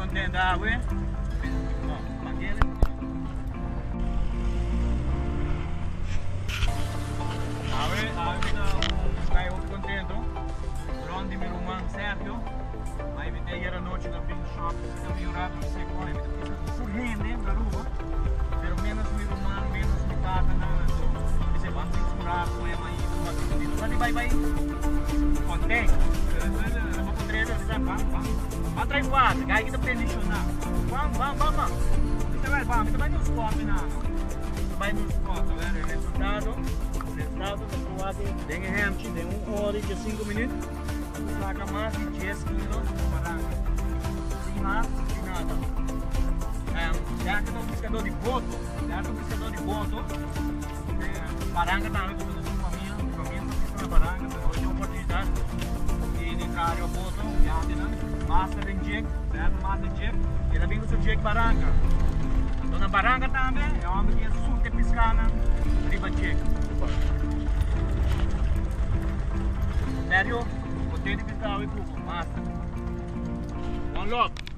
contento awe. No, pakele. Awe, awe mi ta un guy hopi contento. Rond di mi ruman Sergio. M'a invité ayer anochi na bin shop sita mi un rato mi seco. Mi ta bisa tur hende na Aruba, pero menos mi ruman, menos mi tatanan. Anto mi bisa ban bin un rato cu e mainta. Mi no sa di bai bai content. Pero bo contrera mi sa ban ban. Ban trae water, guy ki ta bendiciona. Ban ban ban ban. Mi ta bai ban, mi ta bai nos spot mi nano. Mi ta bai nos spot. A ver e resultado. Resultado ta cu aki den e hemchi den un ora y diescinco minuut. Saca mas di dies kilo di barranca. Sin mas, sin nada. Ya que ta un pescador di boto. Ya ta un pescador di boto. Barranca tambe porque nos familia, mi familia ta pesca na barranca, pero hoy tin oportunidad di di traha riba boto, yatenan, master den jig, berto master jig, e ta bin cu su jig barranca. Anto na barranca tambe e homber tin e surte piscanan riba jig. Serio, contento di pisca awe cu bo, master. One love.